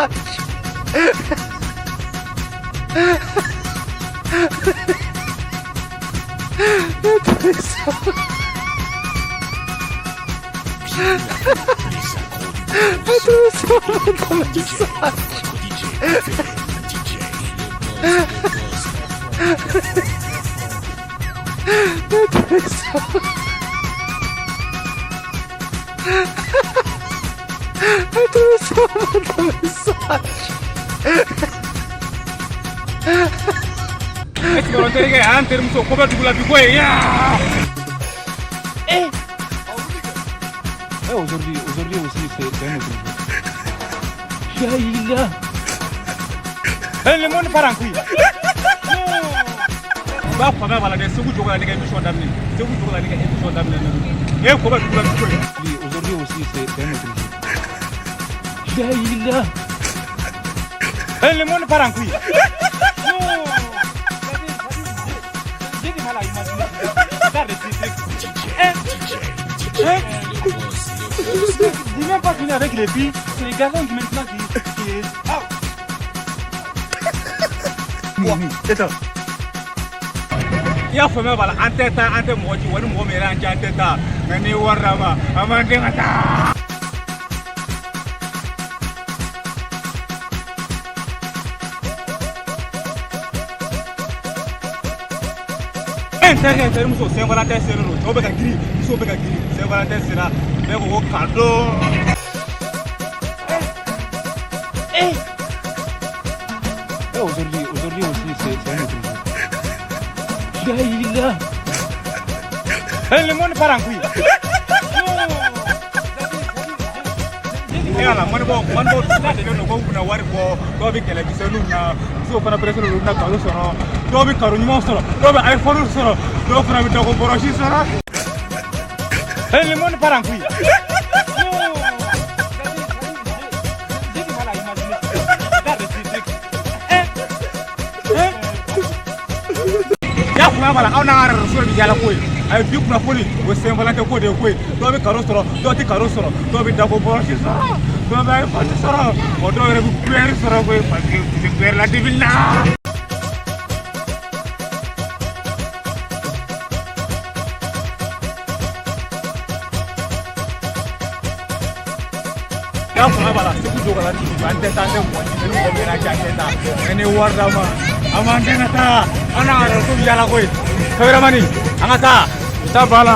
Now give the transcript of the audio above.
message. E sigiyɔrɔ terikɛ an terimuso ko bɛ dugu la bi ko ye. Eh, aujourd'hui, aujourd'hui aussi, c'est un autre jour. Yaïla. Eh, le monde part en couille. U b'a faamuya b'a la dɛ. Segu jogo la ne ka émission daminɛ, Segu jogo la ne ka émission daminɛ ne e ko bɛ dugu la bi ko ye. Aujourd'hui aussi, c'est un autre jour. Yaïla. Eh, le monde part en couille. Non. J'ai du mal à imaginer. Ça, de trucs. Eh, eh, j'ai même pas fini avec les filles. C'est les garçons qui maintenant qui. Ah. I y'a faamuya b'a la, an tɛ taa, an tɛ mɔgɔ ci wa ni mɔgɔ min yɛrɛ y'an ci, an tɛ taa, nka n'i ye wari d'a ma, an b'an den ka taa. E n terikɛ, n terimuso, Saint Valentin selen don, cɛw bɛ ka girin, musow bɛ ka girin. Saint Valentin sera, bɛɛ ko ko cadeau. Eh, aujourd'hui, aujourd'hui aussi, c'est un autre jour. Yaïla. Eh, le monde part en couille. E ala, manibɔ manibɔ de don ko u bɛna wari bɔ, dɔw bɛ kɛlɛkisɛninw na, musow fana pressé don, u bɛna cadeau sɔrɔ, dɔw bɛ cadeau ɲuman sɔrɔ, dɔw bɛ iPhone sɔrɔ, dɔw fana bɛ dako bɔrɔsi sɔrɔ. Eh, le monde part en couille. J'ai du mal à imaginer. Regarde ce truc. Eh, eh. I y'a faamuya b'a la, aw n'an ka réseau bɛ yaala ko ye. A ye bi kunnafoni o Saint Valentin ko de ye ko ye. Dɔw bɛ cadeau sɔrɔ, dɔw tɛ cadeau sɔrɔ, dɔw bɛ dako bɔrɔsi sɔrɔ, dɔw bɛ iPhone sɔrɔ, wa dɔw yɛrɛ bɛ cuillère sɔrɔ koyi, parce que u tɛ cuillère la dibi la. I y'a faamuya b'a la, Segu jogo la TV, an tɛ taa, an tɛ mɔgɔ ci, ni mɔgɔ min yɛrɛ y'an ci, an tɛ taa, nka n'i ye wari d'an ma, an b'an den ka taa. An n'an ka réseau bɛ yaala koyi. Kameramani, an ka taa, u ta banna.